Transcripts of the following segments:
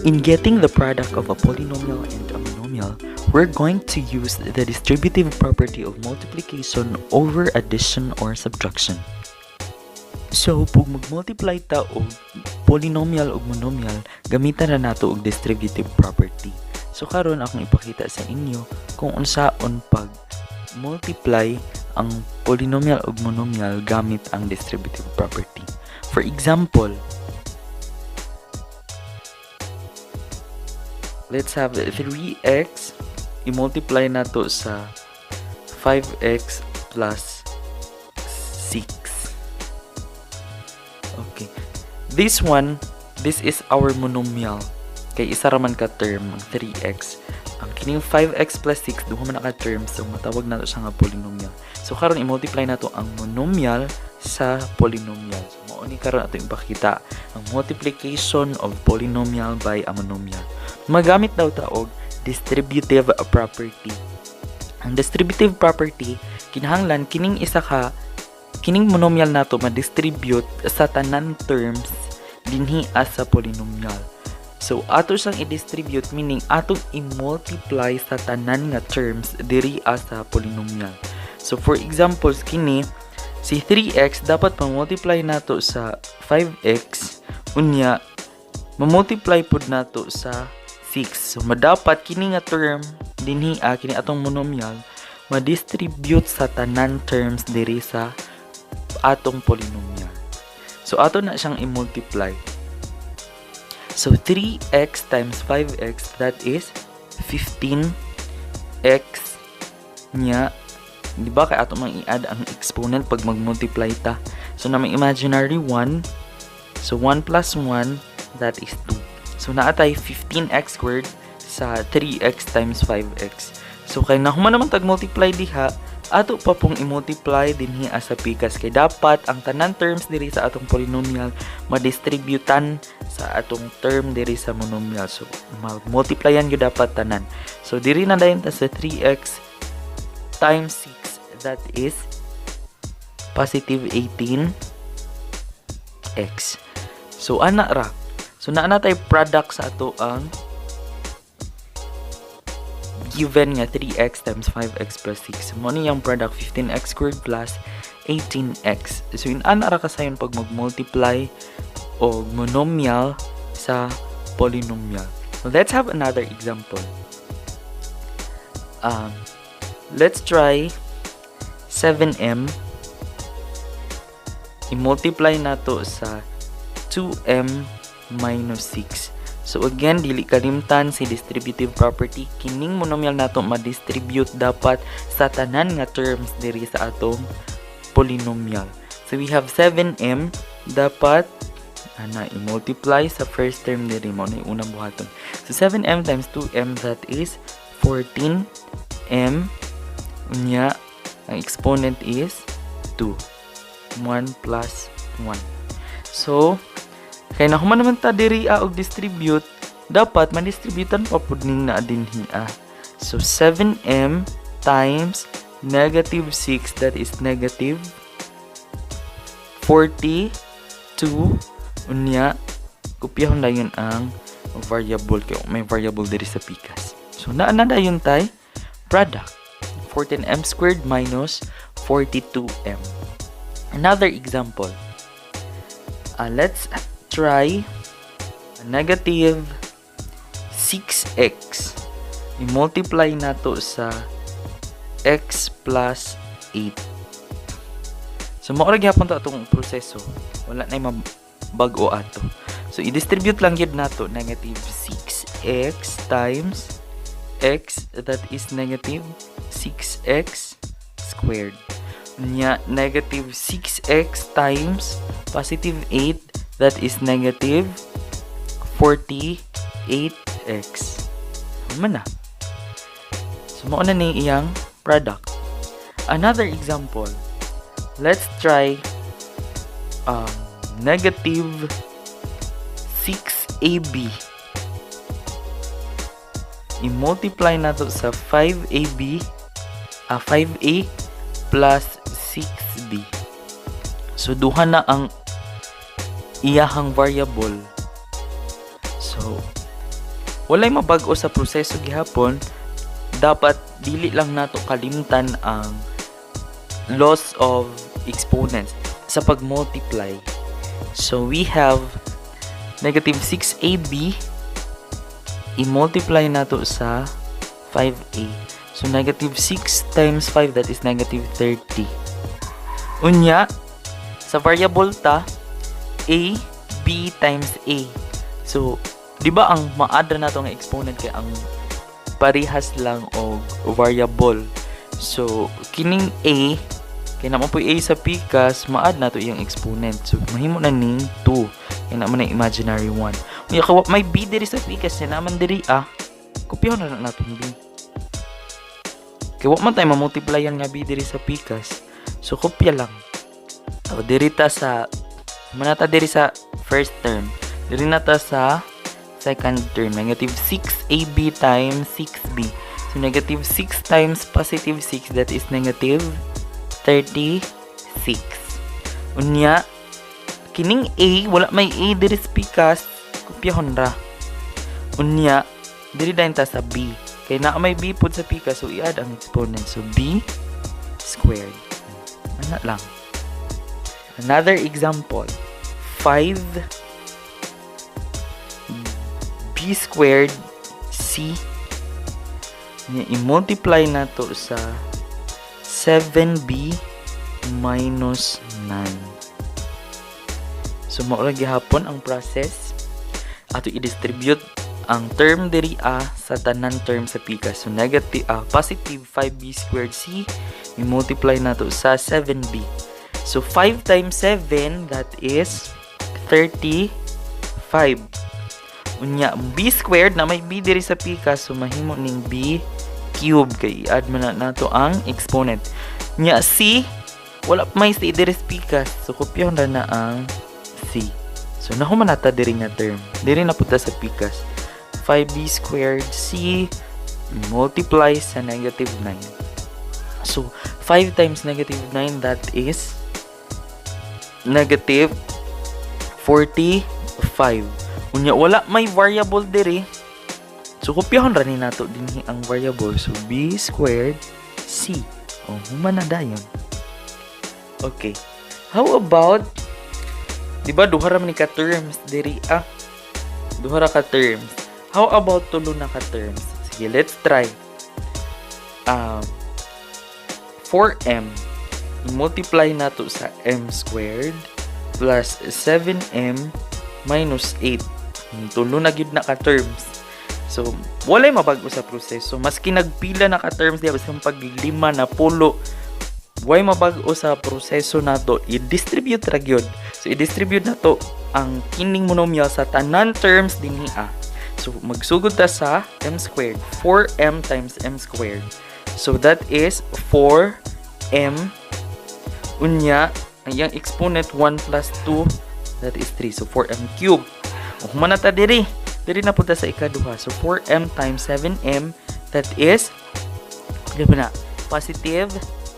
In getting the product of a polynomial and a monomial, we're going to use the distributive property of multiplication over addition or subtraction. So, pag mag-multiply ta og polynomial ug monomial, gamitan na nato og distributive property. So, karon akong ipakita sa inyo kung unsaon pag multiply ang polynomial ug monomial gamit ang distributive property. For example, let's have 3x i-multiply nato sa 5x plus 6. Okay. This one, this is our monomial. Kay isa ra man ka term, ang 3x. Ang kining 5x plus 6, duha man na ka term, so matawag nato siya nga polynomial. So karon i-multiply nato ang monomial sa polynomial. So mao ni karon ato ipakita ang multiplication of polynomial by a monomial. Magamit daw ta og distributive property. Ang distributive property, kinahanglan kining isa ka kining monomial nato ma-distribute sa tanan terms dinhi as sa polynomial. So ato siyang i-distribute, meaning atong i-multiply sa tanan nga terms diri as sa polynomial. So for example, kini si 3x dapat pa-multiply nato sa 5x, unya ma-multiply pud nato sa 6. So madapat kini nga term dinhi, kini atong monomial ma-distribute sa tanan terms diri sa atong polynomial. So ato na siyang i-multiply. So 3x times 5x, that is 15x nya. Di ba kay ato mang i-add ang exponent pag mag-multiply ta? So na may imaginary 1. So 1 plus 1, that is 2. So naa tay 15x squared sa 3x times 5x. So kay nahuman naman tag multiply diha, ato pa pong i-multiply dinhi sa pikas kay dapat ang tanan terms diri sa atong polynomial madistributan sa atong term diri sa monomial. So mag-multiplyan gyud dapat tanan. So diri na dayon ta sa 3x times 6, that is positive 18x. So ana ra. So naa na tay product sa ato ang given nga 3x times 5x plus 6. Mao ni ang product, 15x squared plus 18x. So in-ana ra kasayon pag mag-multiply og monomial sa polynomial. So let's have another example. Let's try 7m i-multiply nato sa 2m minus 6. So again, dili kalimtan si distributive property. Kining monomial nato ma-distribute dapat sa tanan nga terms diri sa atong polynomial. So we have 7m dapat ana i-multiply sa first term diri, mao na yung unang buhaton. So 7m times 2m, that is 14m, unya ang exponent is 2. 1 plus 1. So kay nahuman naman ta diri og distribute, dapat ma-distributan pa pud ning naa dinhi ah. So 7m times negative 6, that is negative 42, unya kopyahon dayon ang variable kay may variable diri sa pikas. So naa na dayon tay product, 14m squared minus 42m. Another example. Let's try negative 6x. I-multiply nato sa x plus 8. So, mao ra gihapon to atong proseso. Wala na bag-o ato. So, i-distribute lang gyud nato, negative 6x times x, that is negative 6x squared. Nya, negative 6x times positive 8, that is negative 48x. Tama na. So, mao na ni iyang product. Another example. Let's try negative 6ab. I-multiply nato sa 5ab, 5a plus 6b. So, duha na ang iyahang variable. So, walay mabag-o sa proseso gihapon. Dapat dili lang nato kalimtan ang laws of exponents sa pag-multiply. So, we have negative 6ab, i-multiply nato sa 5a. So, negative 6 times 5, that is negative 30. Unya, sa variable ta, a, b times a. So, di ba ang ma-add ra nato nga exponent kay ang parehas lang og variable? So, kining a, kay naa man poy a sa pikas, ma-add nato iyang exponent. So, mahimo na ning 2. Kay naa man na imaginary 1. Unya, kay may b diri sa pikas, naa man diri ah. Kopyahon na natong b. Kay wa man tayo ma-multiplyan nga b diri sa pikas. So, kopya lang. So, diri ta sa manata diri sa first term. Diri na ta sa second term. Negative 6ab times 6b. So, negative 6 times positive 6, that is negative 36. Unya, kining a, wala may a diri sa pikas, kopyahon ra. Unya, diri dayon ta sa b. Kay naa may b pod sa pikas, so i-add ang exponent. So, b squared. Ana lang. Another example, 5 b squared c niya, i-multiply nato sa 7b minus 9. So, mao ra gihapon ang process. Ato i-distribute ang term diri a sa tanan term sa pikas. So, negative, positive 5b squared c, i-multiply nato sa 7b. So, 5 times 7, that is 35. Unya, b squared, na may b diri sa pikas, so mahimo ning b cube kay i-add man na nato ang exponent. Nya c, wala may c diri sa pikas, so kopyahon ra na ang c. So nahuman na ta diri nga term. Diri na pud ta sa pikas. 5b squared c multiply sa negative 9. So 5 times negative 9, that is negative 45. Unya, wala may variable diri. So kopyahon ra ni nato dinhi ang variable. So b squared c. Oh, human na dayon. Okay. How about, di ba duha ra man ni ka terms diri ah? Duha ra ka terms. How about tulo na ka terms? Sige, let's try. 4m multiply nato sa m squared plus 7m minus 8. Tulo na gyud na ka terms. So, walay mabag-o sa proseso. Maski nagpila na ka terms diya, basta pag lima na pulo, way mabag-o sa proseso nato, i-distribute ra gyud. So, i-distribute nato ang kining monomial sa tanan terms dinhi ah. So, magsugod ta sa m squared. 4m times m squared. So, that is 4m. Unya, ang iyang exponent 1 plus 2, that is 3. So, 4m cube. O, human na ta diri. Diri na punta sa ikaduha. So, 4m times 7m, that is, di ba na, positive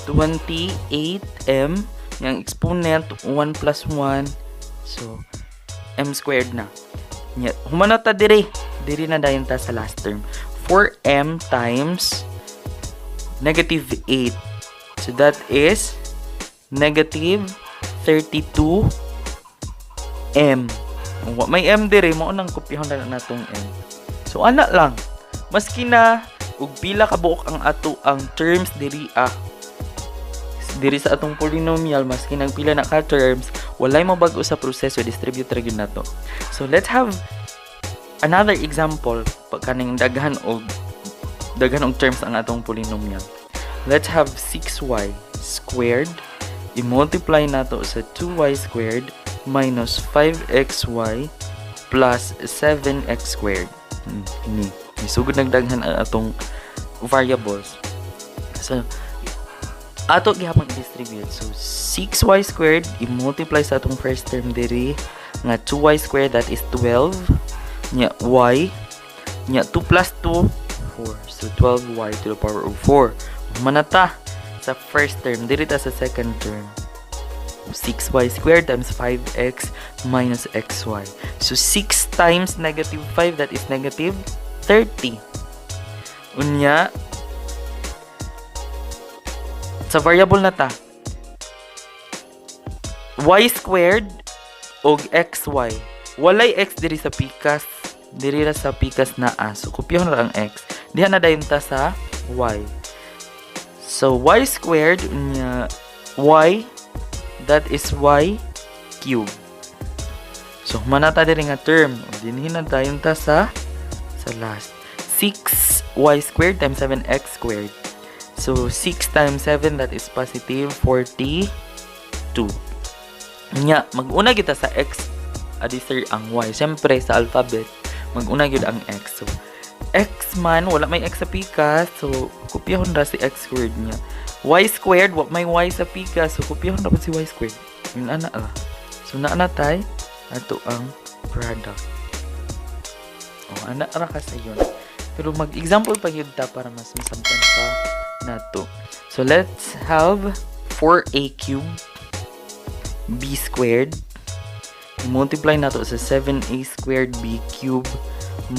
28m. Yung exponent, 1 plus 1. So, m squared na. Nya, human na ta diri. Diri na dayon ta sa last term. 4m times negative 8. So, that is negative 32m. Kung wa may m diri, mao nang kopyahon na natong m. So, ana lang. Maski na ug pila ka buok ang ato ang terms diri ah. Diri sa atong polynomial, maski nang pila na ka terms, walay mabag-o sa proseso, distribute ra gyud nato. So, let's have another example pag kaning daghan og terms ang atong polynomial. Let's have 6y squared i-multiply nato sa 2y squared minus 5xy plus 7x squared. Ini. Isugod nagdaghan ang atong variables. So, ato gihapon i-distribute. So, 6y squared i-multiply sa atong first term diri nga 2y squared, that is 12 nya y nya 2 plus 2, 4. So, 12y to the power of 4. Manata sa first term, diri ta sa second term. 6y squared times 5x minus xy. So, 6 times negative 5, that is negative 30. Unya, sa variable na ta, y squared og xy. Walay x diri sa pikas, diri ra sa pikas naa. So, kopyahon ra ang x. Diha na dayon ta sa y. So, y squared, unya, y, that is y cube. So, human na ta diri nga term. O, dinhi na dayon ta sa last. 6y squared times 7x squared. So, 6 times 7, that is positive 42. Nya, mag-una kita sa x, adi sir ang y. Siyempre, sa alphabet, mag-una gyud ang x. So, x man, wala may x sa pikas. So, kopyahon ra si x squared niya. Y squared, wa may y sa pikas. So, kopyahon ra pud si y squared. Yun ana ra. So, naa na tay ato ang product. O, ana ra ka sa yun. Pero mag-example pa gyud ta para mas masabtan pa nato. So, let's have 4a cube b squared. I-multiply nato sa 7a squared b cube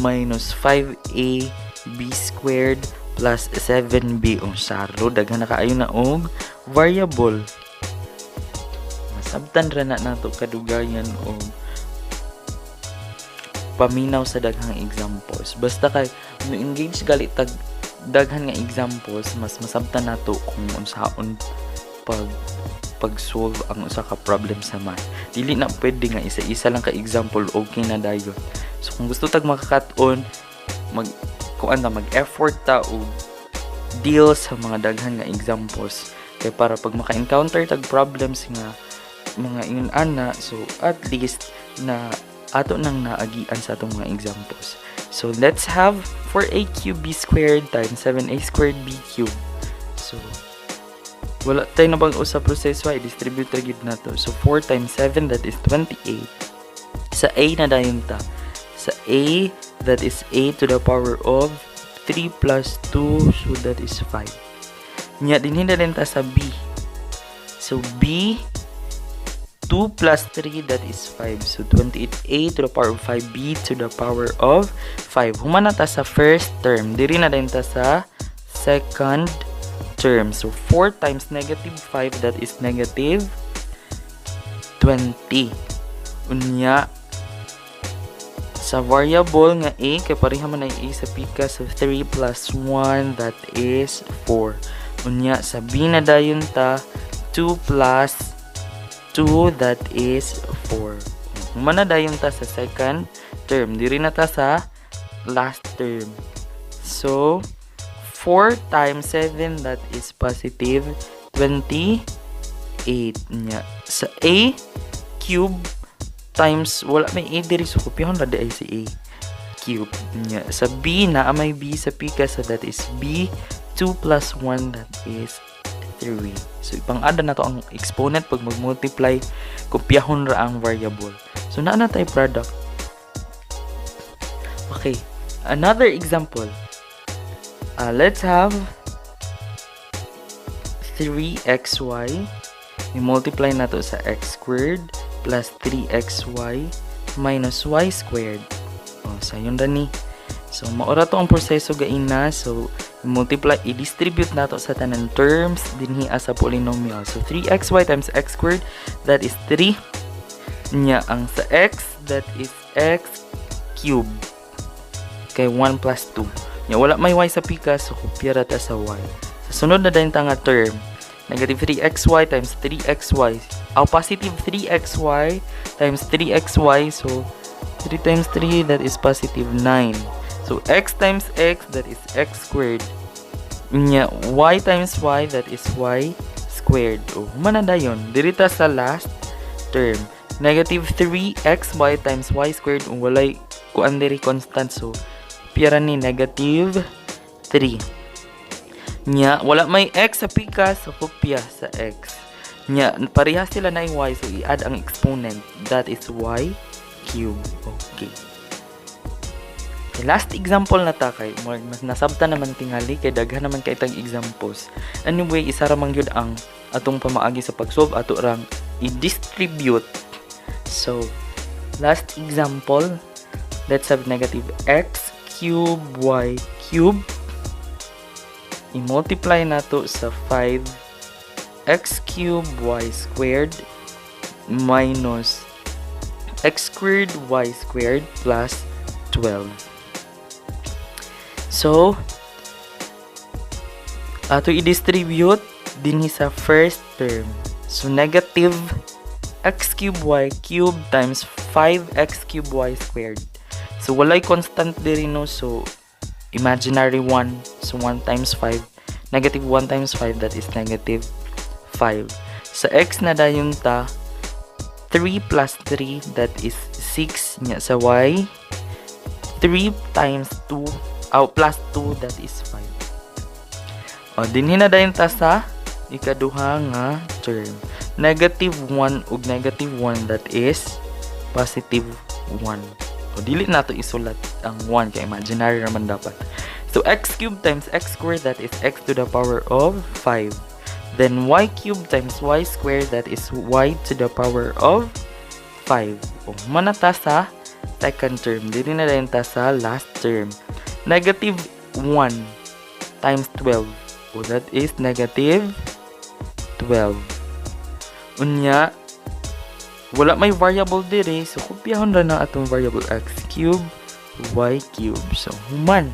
minus 5a b squared plus 7b. Ang saro, daghan na kaayo na og variable. Masabtan ra na nato kadugayan og paminaw sa daghang examples. Basta kay mo-engage gali tag daghan nga examples, mas masabtan nato kung unsaon pag-solve ang usa ka problem sa math. Dili na pwede nga isa-isa lang ka example, okay na dayon. So kung gusto tag makakat-on, mag kuan ta, mag-effort ta og deal sa mga daghan nga examples kay para pag maka-encounter tag problems nga mga ingon ana, so at least na ato nang naagian sa atong mga examples. So let's have 4a cube b squared times 7a squared b cube. So wala tayo na bang sa proseso ay distribute ra gyud nato. So 4 times 7, that is 28. Sa a na dayon ta. Sa a, that is a to the power of 3 plus 2, so that is 5. Nya dinhi na din ta sa b. So b, 2 plus 3, that is 5. So 28a to the power of 5 b to the power of 5. Human na ta sa first term. Diri na din ta sa second term. So 4 times negative 5, that is negative 20. Unya, sa variable nga a, kay pareha man ay a sa pikas, so 3 plus 1, that is 4. Unya, sa b na dayon ta, 2 plus 2, that is 4. Human na dayon ta sa second term. Diri na ta sa last term. So, 4 times 7, that is positive 28 niya. Sa a cube times, wala may a diri, so kopyahon ra di ay si a cube niya. Sa b na may b sa pikas, so that is b, 2 plus 1, that is 3. So ipang-add na to ang exponent pag mag-multiply, kopyahon ra ang variable. So naa na tay product. Okay, another example. Let's have 3xy. I-multiply na to sa x squared plus 3xy minus y squared. O, sayon ra ni. So, mao ra to ang proseso gaina. So, i-multiply, i-distribute nato sa tanan terms dinhi sa polynomial. So, 3xy times x squared, that is 3. Nya, ang sa x, that is x cube. Kay 1 plus 2. Nya, wala may y sa pikas, so kopya ra ta sa y. Sa sunod na dayon ta nga term, negative 3xy times 3xy. Aw, positive 3xy times 3xy. So, 3 times 3, that is positive 9. So, x times x, that is x squared. Nya, y times y, that is y squared. O, human na dayon. Diri ta sa last term. Negative 3xy times y squared. Kung walay kuan diri constant. So, pira ni negative 3. Nya, wala may x sa pikas, so kopya sa x. Nya, parehas sila na yung y, so i-add ang exponent. That is y cube. Okay. Okay, last example na ta kay mas nasabta naman tingali kay daghan naman kay tag examples. Anyway, isa ra man gyud ang atong pamaagi sa pag-solve ato rang i-distribute. So, last example, let's have negative x cube y cube. I-multiply nato sa 5 x cube y squared minus x squared y squared plus 12. So, ato i-distribute dinhi sa first term. So, negative x cube y cube times 5x cube y squared. So, walay constant diri, no? So, imaginary 1. So, 1 times 5. Negative 1 times 5, that is negative 5. Sa x na dayon ta, 3 plus 3, that is 6. Nya sa y, 3 times 2, oh, plus 2, that is 5. O, dinhi na dayon ta sa ikaduha nga term. Negative 1 ug negative 1, that is positive 1. O, dili nato isulat ang 1 kay imaginary raman dapat. So, x cubed times x squared, that is x to the power of 5. Then, y cubed times y squared, that is y to the power of 5. O, human na ta sa second term. Dili na dayon ta sa last term. Negative 1 times 12. O, that is negative 12. Unya, wala may variable diri, so kopyahon ra na atong variable x cube, y cube. So, human.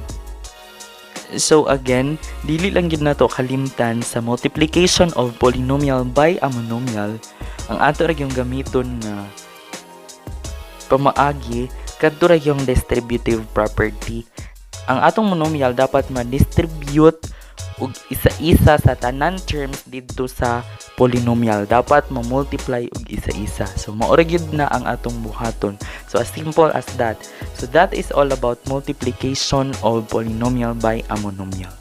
So again, dili lang gyud nato kalimtan sa multiplication of polynomial by a monomial. Ang ato ra gyung gamiton nga pamaagi kadto ra yung distributive property. Ang atong monomial dapat ma-distribute og isa-isa sa tanan terms didto sa polynomial. Dapat ma-multiply og isa-isa. So mao ra gyud na ang atong buhaton. So as simple as that. So that is all about multiplication of polynomial by a monomial.